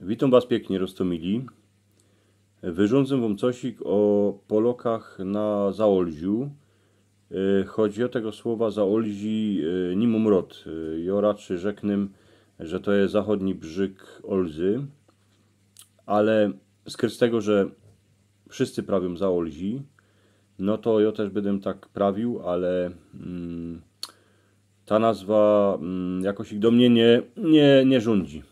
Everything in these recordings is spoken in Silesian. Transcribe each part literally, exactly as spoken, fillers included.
Witōm was piyknie, roztōmili. Wyrządzę wōm cosik ô Polokach na Zaolziu. E, choć jŏ tego słowa Zaolzi, e, ni mōm rŏd. E, jŏ raczyj rzeknę, że to je zachodni brzyg Olzy. Ale skryt z tego, że wszyscy prawiōm Zaolzi, no to jŏ tyż bydã tak prawiōł, ale, mm, ta nazwa, mm, jakosik do mie niy, niy, niy rzōndzi.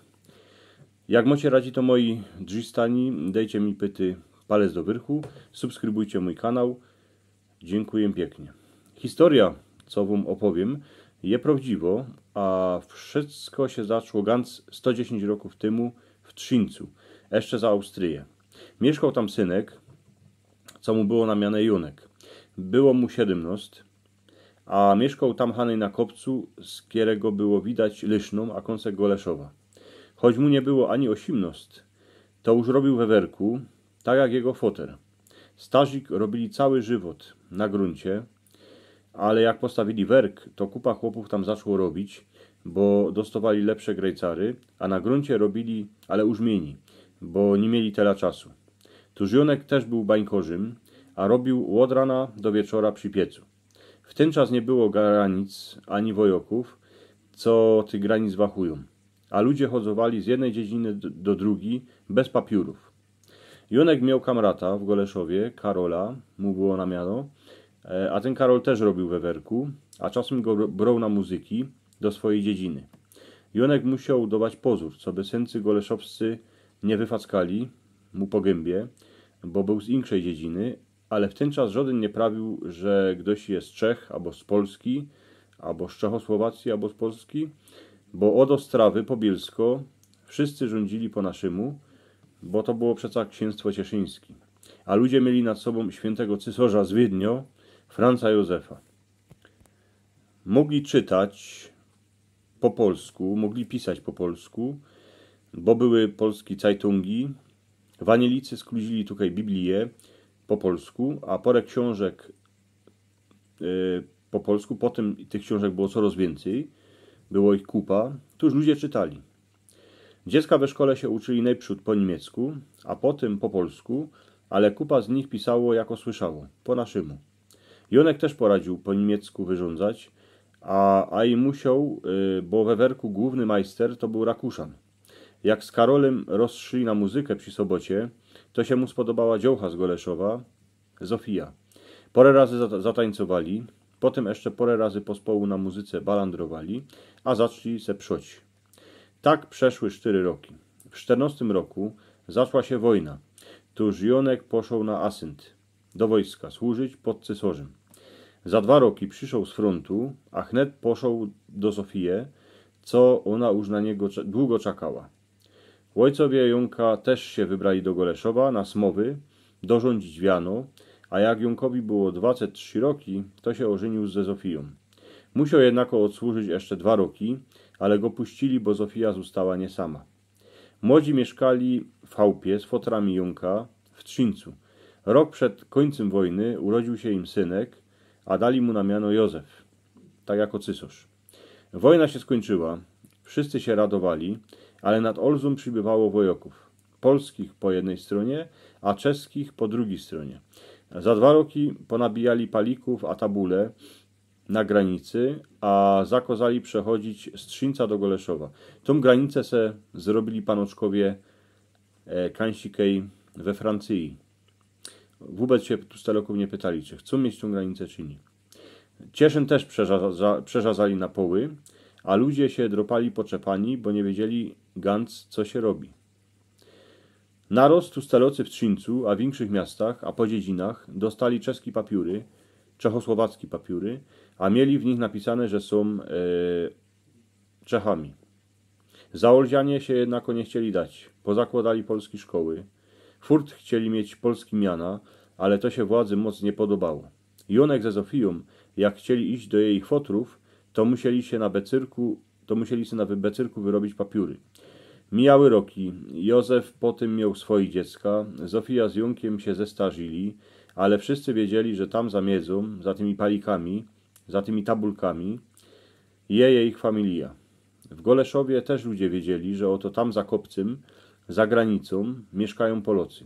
Jak mŏcie radzi, to moji drzistani, dejcie mi pyty palec do wyrchu, subskrybujcie mōj kanał. Dziynkuję piyknie. Historyjŏ, co wōm ôpowiym, je prŏwdziwŏ, a wszysko sie zaczło gynka sto dziesiyńć rokōw tymu w Trziyńcu, jeszcze za Austryje. Miyszkoł tam synek, co mu było na miano Jōnek. Było mu siedymnŏst, a miyszkoł tam hanej na kopcu, z kerego było widać Lyszno, a kōnsek Goleszowa. Choć mu niy było ani ôziymnŏst, to już robiōł we werku, tak jak jego foter. Starzik robiyli cały żywot na grōncie, ale jak postawiyli werk, to kupa chłopōw tam zaczło robić, bo dostŏwali lepsze grejcary, a na grōncie robiyli, ale już miyni, bo niy mieli tela czasu. Tōż Jōnek tyż bōł bańkorzym, a robiył ôd rana do wieczora przi piecu. W tyn czas niy było granic ani wojŏkōw, co tych granic wachujōm. A ludzie chodzowali z jednej dziedziny d-, do drugij bez papiōrōw. Jōnek mioł kamrata w Goleszowie, Karola, mu było na miano, e, a tyn Karol tyż robiył we werku, a czasym go br-, broł na muzyki do swojij dziedziny. Jōnek musioł dŏwać pozōr, coby syncy goleszowscy niy wyfackali mu po gynbie, bo bōł z inkszej dziedziny, ale w tyn czas żŏdyn niy prawiōł, że ftoś je z Czech, abo z Polski, abo z Czechosłowacji, abo z Polski, bo ôd Ôstrawy po Bielsko wszyscy rzōndziyli po naszymu, bo to było przeca ksiynstwo cieszyński. A ludzie mieli nad sobōm świyntego cysŏrza z Wiednia, Franca Jōzefa. Mogli czytać po polsku, mogli pisać po polsku, bo były polskie cajtungi. Wanielicy skluździyli tukej Biblije po polsku, a pŏrã ksiōnżek, e, po polsku. Potym tych ksiōnżek było coroz wiyncyj, było ich kupa. Tōż ludzie czytali. Dziecka we szkole sie uczyli nojprzōd po niymiecku, a potym po polsku, ale kupa z nich pisało, jako słyszało, po naszymu. Jōnek tyż poradziōł po niymiecku wyrządzać, a, a i musioł, y, bo we werku głōwny majster to bōł Rakuszan. Jak z Karolym rozszli na muzyka przi sobocie, to sie mu spodobała dziołcha z Goleszowa, Zofija. Pŏrã razy zata-, zatańcowali, potym jeszcze pŏrã razy pospołu na muzyce balandrowali, a zaczli se przoć. Tak przeszły sztyry roki. W sztyrnŏstym roku zaczła sie wojna. Tōż Jōnek poszoł na asynt do wojska służyć pod cysorzym. Za dwa roki przyszoł z frōntu, a hnet poszoł do Zofije, co ōna już na niego cza-, długo czakała. Ôjcowie Jōnka tyż sie wybrali do Goleszowa na smowy, dorządzić wiano, a jak Jōnkowi było dwaceść trzi roki, to sie ôżyniōł ze Zofijōm. Musioł jednako ôdsłużyć jeszcze dwa roki, ale go puścili, bo Zofija ôstała niy sama. Młodzi miyszkali w chałpie z fotrami Jōnka w Trziyńcu. Rok przed kōńcym wojny urodziōł sie im synek, a dali mu na miano Jōzef, tak jako cysŏrz. Wojna sie skōńczyła, wszyscy sie radowali, ale nad Olzōm przibywało wojŏkōw. Polskich po jednyj strōnie, a czeskich po drugij strōnie. Za dwa roki ponabijali palikōw a tabule na granicy, a zakŏzali przechodzić z Trziyńca do Goleszowa. Tōm granicã se zrobiyli panoczkowie, e, Kańsikej we Francyji. Wōbec sie tu stelokōw niy pytali, czy chcōm mieć tōm granicã, czy niy. Cieszyn tyż przerza-, za-, przerzazali na poły, a ludzie sie dropali poczepani, bo niy wiedzieli gynka, co sie robi. Naroz tu stelocy w Trziyńcu, a w inkszych miastach, a po dziedzinach dostali czeski papiōry, czechosłowacki papiōry, a mieli w nich napisane, że sōm, e, Czechami. Zaolzianie sie jednako niy chcieli dać, pozakłŏdali polski szkoły, furt chcieli mieć polski miana, ale to sie władzy moc niy podobało. Jōnek ze Zofijōm, jak chcieli iś do jejich fotrōw, to musieli sie na becyrku, to musieli sie na wy-, becyrku wyrobić papiōry. Mijały roki, Jōzef potym mioł swoje dziecka, Zofija z Jōnkiym sie zestarzili, ale wszyscy wiedzieli, że tam za miedzōm, za tymi palikami, za tymi tabulkami, je jejich familija. W Goleszowie tyż ludzie wiedzieli, że ôto tam za kopcym za granicōm miyszkajōm Polocy.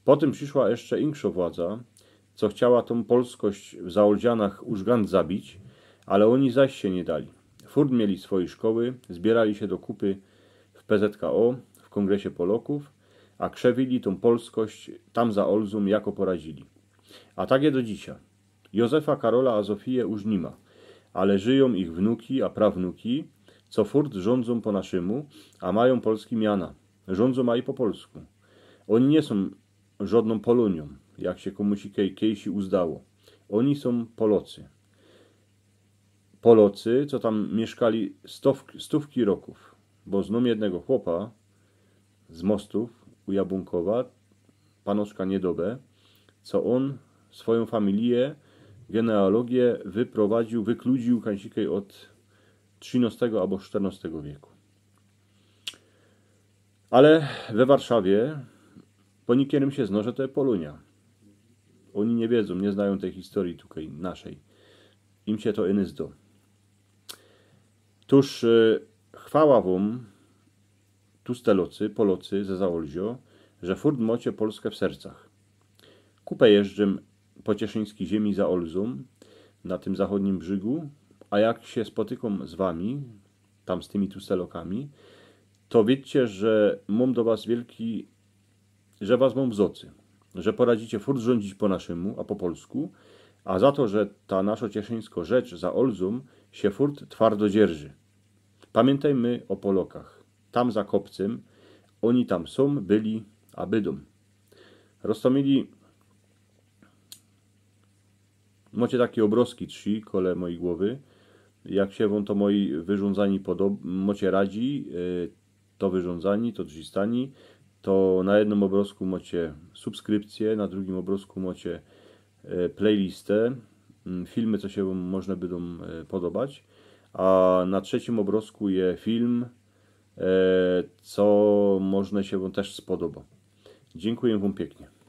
Potym prziszła jeszcze inkszŏ władza, co chciała tōm polskość w Zaolzianach urzgant zabić, ale ôni zaś sie niy dali. Furt mieli swoje szkoły, zbiyrali sie do kupy w P Z K O, w Kōngresie Polŏkōw, a krzywili tōm polskość tam za Olzōm, jako poradzili. A tak je do dzisiej. Józefa, Karola a Zofije już niy ma, ale żyjōm ich wnuki a prawnuki, co furt rzōndzōm po naszymu, a majōm polski miana. Rzōndzōm a i po polsku. Ôni niy sōm żŏdnōm Polōniōm, jak sie kōmusi kej-, kejsi uzdało. Ôni sōm Polocy. Polocy, co tam miyszkali stōwk-, stōwki rokōw, bo znōm jednego chłopa z Mostōw u Jabōnkowa, panoszka Niedobę, co ôn swojōm familijã, genealogiã wyprowadziōł, wykludziōł kańsikej ôd trzynŏstego abo sztyrnŏstego wieku. Ale we Warszawie po nikierym sie zno, że to je Polōnia. Ôni niy wiedzōm, niy znajōm tyj historyje tukej naszej. Im sie to inyzdo. Tōż, e, chwała wōm, Tustelocy, Polocy ze Zaolzio, że furt mocie Polskę w sercach. Kupę jeżdżym po cieszyńskij ziymi za Olzōm, na tym zachōdnim brzygu, a jak sie spotykōm z wami, tam z tymi Tustelokami, to wiedzcie, że mōm do was wielki, że was mōm w zŏcy, że poradzicie furt rzōndzić po naszymu, a po polsku, a za to, że ta naszŏ cieszyńskŏ rzecz za Olzōm sie furt twardo dzierży. Pamiyntejmy ô Polokach. Tam za kopcym, ôni tam sōm, byli, a bydōm. Roztōmili, mocie take ôbrozki trzi kole mojij głowy. Jak sie wōm to moje wyrządzanie podob-, mocie radzi, e, to wyrządzanie, to drzistanie, to na jednym ôbrozku mocie subskrypcje, na drugim ôbrozku mocie, e, playlistę, mm, filmy, co sie wōm możne bydōm, e, podobać, a na trzecim ôbrozku je film, e, co możne sie wōm tyż spodoba. Dziynkuję wōm piyknie.